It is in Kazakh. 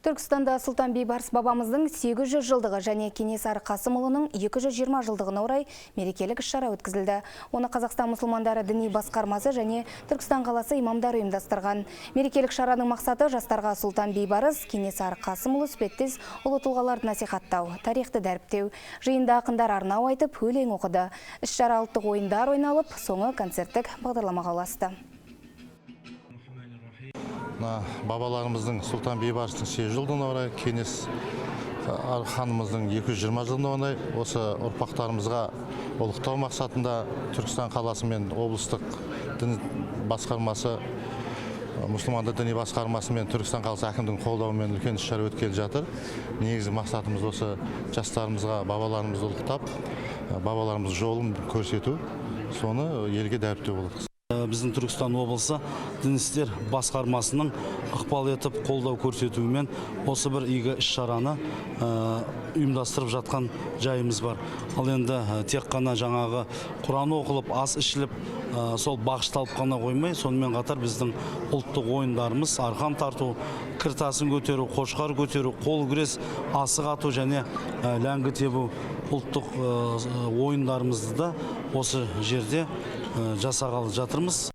Түркістанда Сұлтан Бейбарыс бабамыздың 800 жылдығы және Кенесары Қасымұлының 220 жылдығына орай мерекелік іс-шара өткізілді. Оны Қазақстан мұсылмандары діни басқармасы және Түркістан қаласы имамдары ұйымдастырған. Мерекелік шараның мақсаты жастарға Сұлтан Бейбарыс, Кенесары Қасымұлы іспеттес ұлы тұлғаларды насихаттау, тарихты дәріптеу. Жиында ақындар арнау айтып, өлең оқыды. Іс-шара ұлттық ойындар ойналып, соңы концерттік бағдарламаға ұласты. Мына бабаларымыздың, Сұлтан Бейбарыстың 800 жылдығына орай, Кенес ханымыздың 220 жылдығына орай осы ұрпақтарымызға ұлықтау мақсатында Түркістан қаласы мен облыстық дін басқармасы, мұсылмандар діни басқармасы мен Түркістан қаласы әкімдігінің қолдауымен үлкен іс шара өткелі жатыр. Негізгі мақсатымыз осы жастарымызға бабаларымызды ұлықтап, бабаларымыз жолын көрсету, соны елге дәріптеу болады. Біздің Түркістан облысы дін істер басқармасының ықпал етіп, қолдау көрсетуімен осы бір игі іс шараны ұйымдастырып жатқан жайымыз бар. Ал енді тек қана жаңағы Құран оқылып, ас ішіліп, сол бағышталып қана қоймай, сонымен қатар біздің ұлттық ойындарымыз: арқан тарту, кір тасын көтеру, қошқар көтеру, қол күрес, асық ату және ләңгі тебу ұлттық ойындарымызды да осы жерде жасағалы жатырмыз.